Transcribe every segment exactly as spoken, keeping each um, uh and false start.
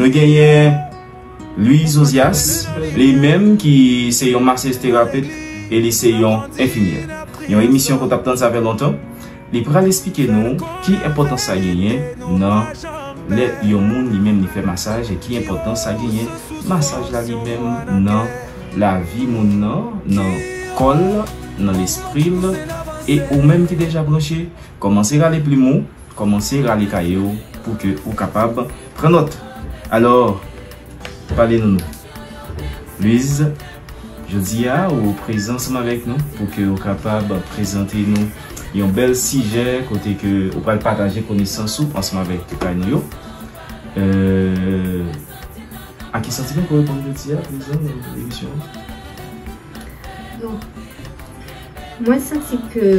Nou genyen Louise Ozias, li menm ki se yon masèz terapet e li se yon enfimyè. Yon emisyon ke w t ap tann sa fè lontan. Li pral esplike nou ki enpòtans sa genyen nan lè yon moun li menm li fè masaj e ki enpòtans sa genyen masaj la li menm nan lavi moun nan, nan kò l, nan lespri l, e ou menm ki deja branche, kòmanse rale plim ou, kòmanse rale kaye w pou ke ou kapab pran nòt. Alò, pale nou nou. Louise, jodi a ou prezan ansanm avèk nou pou ke ou kapab prezante nou yon bèl sijè kote ke ou pral pataje konesans ou ansanm avèk toukay nou yo. Euh, a ki santiman ke w reponn jodi a, prezan nan emisyon an? Bon, mwen santi ke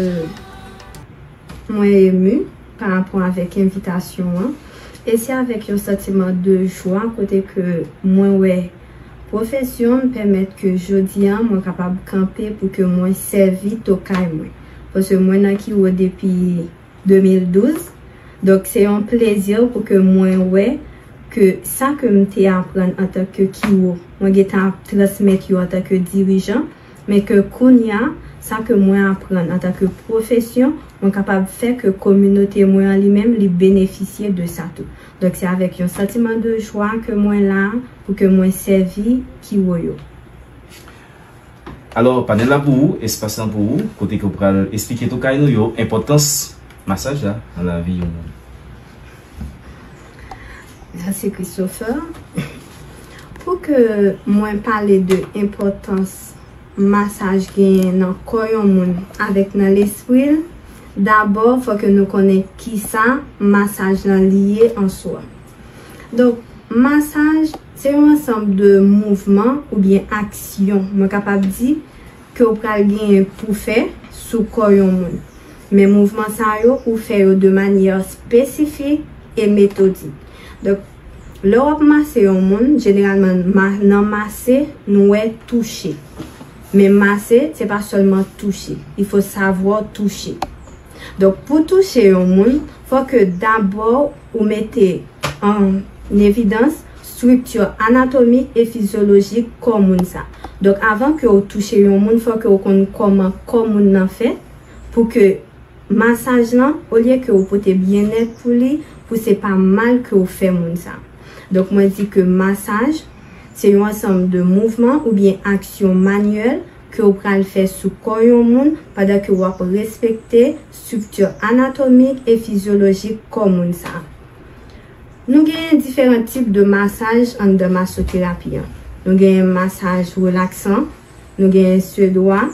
mwen emu pa rapò avèk envitasyon an. E se avèk yon santiman de jwa kote ke mwen wè pwofesyon m pèmèt ke jodi a mwen kapab kanpe pou ke mwen sèvi tokay mwen. Paske mwen nan Kiwo depi de mil douz. Donk, se yon plezi pou ke mwen wè ke sa ke m te aprann antanke Kiwo, mwen gentan ap transmèt yo antanke dirijan, men ke kounye a, sa ke mwen aprann antanke pwofesyon, mwen kapab fè ke kominote mwen an li menm, li benefisye de sa tou. Donk, se avèk yon santiman de jwa ke mwen la pou ke mwen sèvi Kiwo yo. Alò, panèl la pou ou, espas lan pou ou, kote ke w pral esplike toukay nou yo enpòtans masaj la nan lavi yon moun. Mèsi, Christopher. Pou ke mwen pale de enpòtans masaj genyen nan kò yon moun avèk nan lespri l, dabò, fò ke nou konnen kisa masaj lan li ye an swa. Donk, masaj, se yon ansanm de mouvman oubyen aksyon, mwen kapab di, ke w pral genyen pou fè sou kò yon moun. Men mouvman sa yo, ou fè yo de manyè espesifik e metodik. Donk, lè w ap mase yon moun, jeneralman, ma- nan mase, nou wè touche. Men mase, se pa sèlman touche. Il faut savoir toucher. Donk, pou touche yon moun, fò ke dabò ou mete an evidans estrikti anatomik e fizyolojik kò moun sa. Donk, avan ke ou touche yon moun, fò ke ou konn kòman kò moun nan fèt, pou ke masaj lan, olye ke ou pote byennèt pou li, pou se pa mal ke ou fè moun sa. Donk, mwen di ke masaj, se yon ansanm de mouvman oubyen aksyon manyèl ke ou pral fè sou kò yon moun pandan ke w ap respekte estrikti anatomik e fizyolojik kò moun sa. Nou genyen diferan tip de masaj anndan masoterapi an. Nou genyen masaj relaksan, nou genyen svedwa,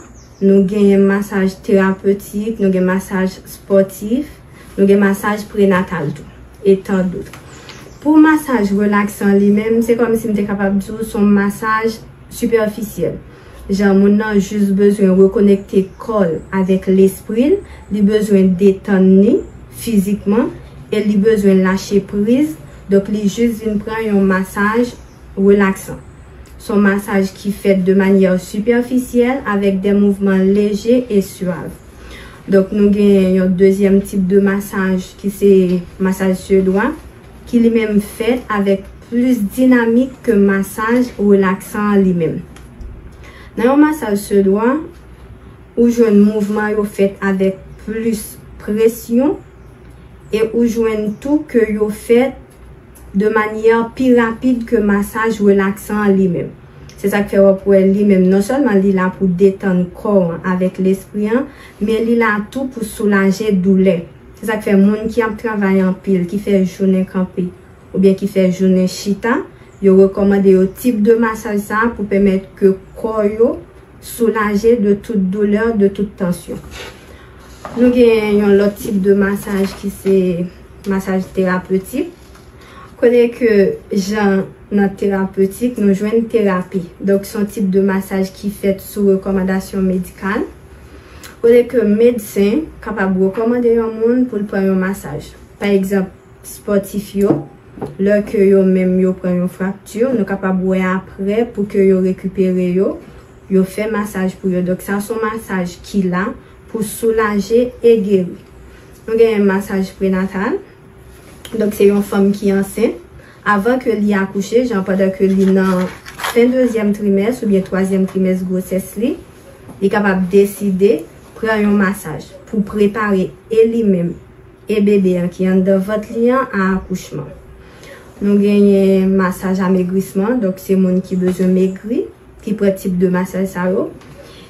nou genyen masaj terapetik, nou gen masaj spòtif, nou gen masaj prenatal tou, e tan dòt. Pou masaj relaksan li menm, se kòmsi m te kapab di w se yon masaj sipèfisyèl. Jan moun nan jis bezwen rekonekte kò l avèk lespri l, li bezwen detann li fizikman e li bezwen lache priz, donk li jis vin pran yon masaj relaksan. Se yon masaj ki fèt de manyè sipèfisyèl avèk de mouvman leje e swav. Donk, nou gen yon dezyèm tip de masaj ki se masaj svedwa, ki li menm fèt avèk plis dinamik ke masaj relaksan an li menm. Nan yon masaj svedwa, ou jwenn mouvman yo fèt avèk plis presyon e ou jwenn tou ke yo fèt de manyè pi rapid ke masaj relaksan an li menm. Se sa k fè w ap wè li menm non sèlman li la pou detann kò an avèk lespri an, men li la tou pou soulaje doulè. Se sa k fè moun ki ap travay anpil, ki fè jounen kanpe, oubyen ki fè jounen chita, yo rekòmande yo tip de masaj sa a pou pèmèt ke kò yo soulaje de tout doulè, de tout tansyon. Nou gen yon lòt tip de masaj ki se masaj terapetik. Kote ke jan nan terapetik, nou jwenn terapi. Donk, se yon tip de masaj ki fèt sou rekòmandasyon medikal. Kote ke medsen kapab rekòmande yon moun pou l pran yon masaj. Pa egzanp, spòtif yo, lè ke yo menm yo pran yon frakti, nou kapab wè apre pou ke yo rekipere yo, yo fè masaj pou yo. Donk, sa se yon masaj ki la pou soulaje e geri. Nou genyen masaj prenatal. Donk, se yon fanm ki ansent. avan ke li akouche, jan pandan ke li nan fen dezyèm trimès oubyen twazyèm trimès gwosès li, li kapab deside pran yon masaj pou prepare e li menm e bebe an ki anndan vant li an a akouchman. Nou genyen masaj amegrisman, donk se moun ki bezwen megri, ki pran tip de masaj sa yo.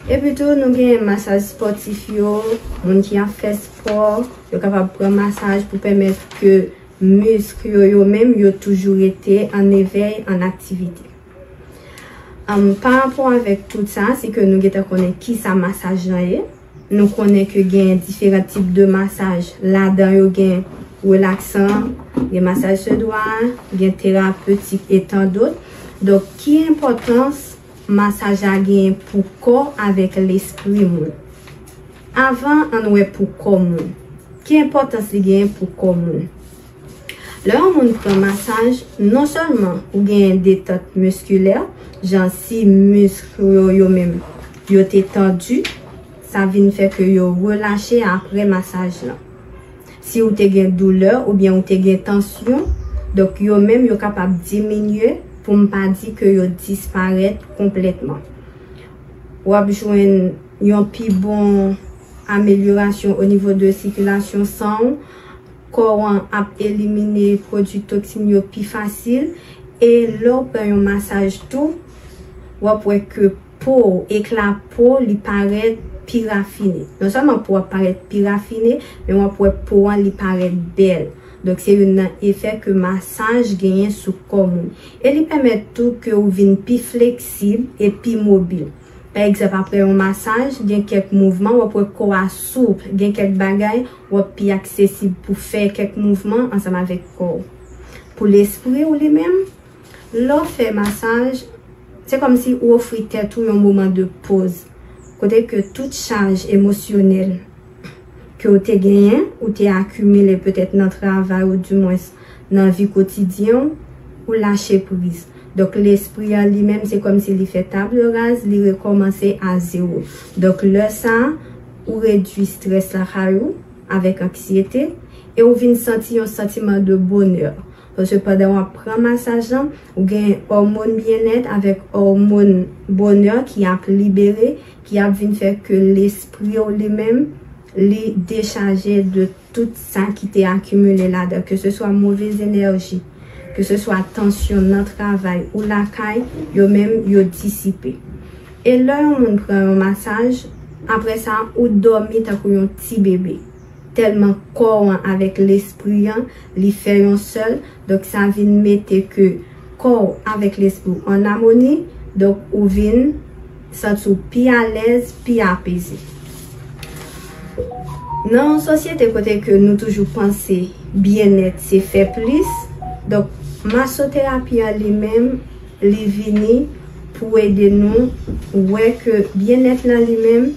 Epi tou, nou genyen masaj spòtif yo, moun ki ap fè spò, yo kapab pran masaj pou pèmèt ke misk yo, yo menm, yo toujou rete an evèy, an aktivite. Ann, pa rapò avèk tout sa, si ke nou gentan konnen kisa masaj lan ye, nou konnen ke gen diferan tip de masaj. Ladan yo gen relaksan, gen masaj se dwa, gen terapetik e tan dot. Donk, ki enpòtans masaj la genyen pou kò avèk lespri moun? Avan, ann wè pou kò moun. Ki enpòtans li genyen pou kò moun? Lè yon moun pran masaj, non sèlman ou genyen detant miskilè, jan si misk yo, yo menm, yo te tandi, sa vin fè ke yo relache apre masaj lan. Si ou te gen doulè oubyen ou te gen tansyon, donk yo menm yo kapab diminye, pou m pa di ke yo disparèt konplètman. W ap jwenn yon pi bon amelyorasyon o nivo de sikilasyon san w, kò w an ap elimine pwodui toksin yo pi fasil, e lè w pran yon masaj tou, w ap wè ke po w, ekla po w, li parèt pi rafine. Non sèlman po w ap parèt pi rafine, men w ap wè po w an, li parèt bèl. Donk, se youn nan efè ke masaj genyen sou kò moun. E li pèmèt tou ke w vin pi fleksib e pi mobil. Pa egzanp, apre yon masaj, gen kèk mouvman, w ap wè kò a soup, gen kèk bagay, w ap pi aksesib pou fè kèk mouvman ansanm avèk kò w. Pou lespri w li menm, lè w fè masaj, se kòmsi ou ofri tèt ou yon moman de poz, kote ke tout chaj emosyonèl ke w te genyen, ou te akimile petèt nan travay ou dimwens nan vi kotidyen w, ou lache priz. Donk, lespri an li menm, se kòmsi li fè table rase, li rekòmanse a zewo. Donk, lè sa, ou redui strès lakay ou avèk anksyete, e ou vin santi yon santiman de bonè. Paske pandan w ap pran masaj lan, ou gen òmòn byennèt avèk òmòn bonè ki ap libere, ki ap vin fè ke lespri w li menm, li dechaje de tout sa ki te akimile ladan, ke se swa movez enèji, ke se swa tansyon nan travay ou lakay, yo menm, yo disipe. E lè yon moun pran yon masaj, apre sa, ou dòmi tankou yon ti bebe. Tèlman kò w an avèk lespri an, li fè yon sèl, donk sa vin mete ke kò w avèk lespri w an amoni, donk ou vin santi w pi alèz, pi apeze. Nan yon sosyete kote ke nou toujou panse byennèt se fè plis, donk masoterapi an li menm, li vini pou ede nou wè ke byennèt lan li menm,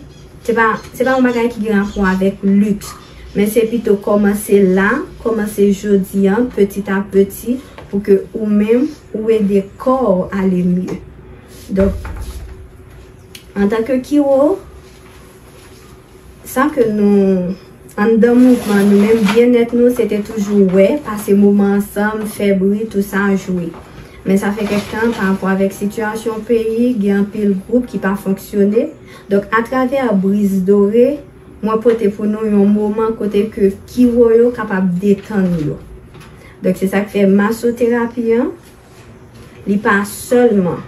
se pa, se pa yon bagay ki gen rapò avèk liks, men se pito kòmanse la, kòmanse jodi an, peti a peti, pou ke ou menm, ou ede kò w ale mye. Donk, antanke kiwo, sa ke nou, anndan mouvman nou menm, byennèt nou, se te toujou wè, pase moman ansanm, fè bri, tout sa, jwe. Men sa fè kèk tan, pa rapò avèk sitiyasyon peyi, gen anpil gwoup ki pa fonksyone. Donk, atravè Brise Dorée, mwen pote pou nou yon moman kote ke kiwo yo kapab detann yo. Donk, se sa k fè masoterapi an, li pa sèlman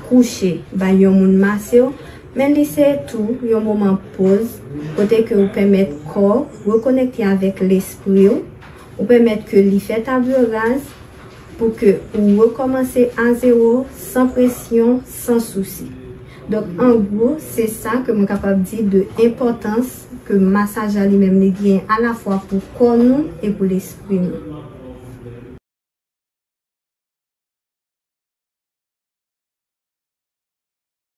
kouche bay yon moun mase w, men li se tou yon moman poz kote ke ou pèmèt kò w rekonekte avèk lespri w, ou pèmèt ke li fè table rase pou ke ou rekòmanse a zewo, san presyon, san sousi. Donk, an gwo, se sa ke mwen kapab di de enpòtans ke masaj la li menm li gen alafwa pou kò nou e pou lespri nou.